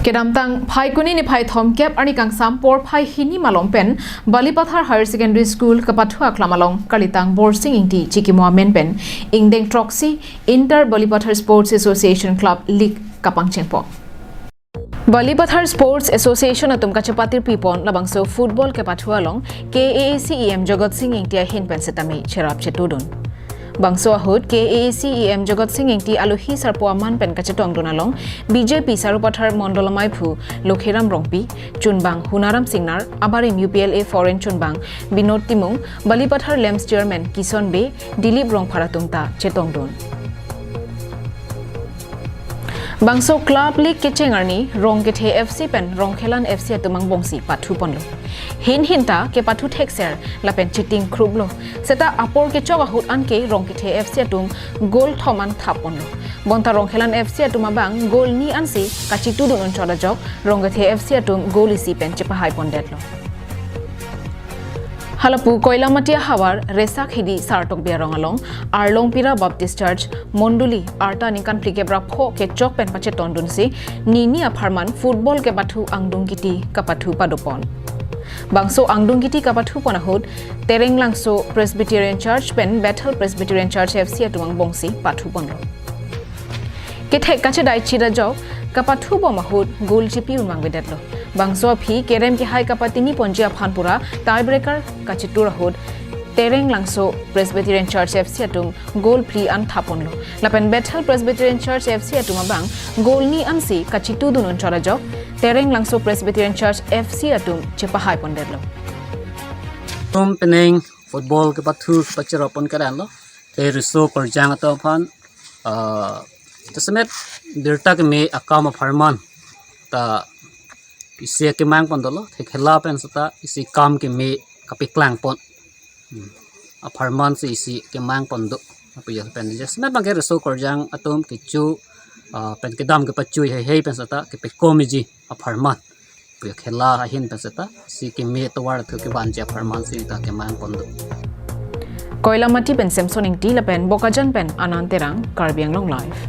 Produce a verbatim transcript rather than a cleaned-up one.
Kedamtang Phaikuni niphai thomkep arni kangsam porphai hini malom pen Balipathar Higher Secondary School kapathu aklam along kalitang Borsing Ingti chikimo amen pen ingdeng throksi Inter Balipathar Sports Association Club League kapangchengpo. Balipathar Sports Association atum kachepatirpipon labangso football kepathu along K A A C E M Jogot Sing Ingti ahin pen setame cherap chetudun. Bangso ahut K A A C E M Jogot Sing Ingti alohi sarpo aman pen kachetongdun along B J P Sarupathar Mondol amaiphu Lokhiram Rongpi, chunbang Hunaram Singnar, abarim U P L A foreign chunbang Binod Timung, Balipathar LAMPS chairman Kison Bey, Dilip Rongphar atum ta chetongdun. Bangso Club League kecheng arni Rongkethe F C pen Rongkhelan F C atum angbongsi pathuponlo. Hin hin ta kepathu thekser lapen chiting kruplo. Seta apor kechok ahut anke Rongkethe F C atum goal thom an thapponlo. Bonta Rongkhelan F C atum abang goal ni ansi kachitudun unchot ajok Rongkethe F C atum goal isi pen chepahaipondetlo. Halapu Koilamati ahavar Resak Hidi Sartok Biarong along Arlongpira Baptist Church Mondoli arta ningkan phlikep ra pho kechok pen pachetondunsi nini apharman football kepathu angdung kiti kapathu padopon. Bangso angdung kiti kapathupon ahut Tereng Langso Presbyterian Church pen Bethel Presbyterian Church F C atum angbongsi pathuponlo. Kethek kachedai chida jok kapathubom ahut goal chipi unmang bedetlo. Bangso aphi kerem kehai kapatiniponji aphan pura tiebreaker kachitur ahut Tereng Langso Presbyterian Church F C atum goal phli an thapponlo. Lapen Bethel Presbyterian Church F C atum abang goal ni ansi kachitudun unchot ajok Tereng Langso Presbyterian Church F C atum chepahaipondetlo. Atum penang football kepathu pacherapon keranlo. Te riso korjang atum aphan, ah, tesemet birta keme akam apharman ta isi kemangpon dolo, te khela pen seta isi kam keme kapeklangpon. Hmm. Apharman si isi kemangpon do. Apo ya pen je. Semet bangke riso korjang atum kecho, ah, pen kedam kepachui heihei pen seta kepekomiji apharman. Apo ya khela ahin pen seta isi keme tovar thu kevanji apharman si ta kemangpon do. Koilamati pen Samson Ingti lapen Bokajan pen Anand Terang, Karbi Anglong Live.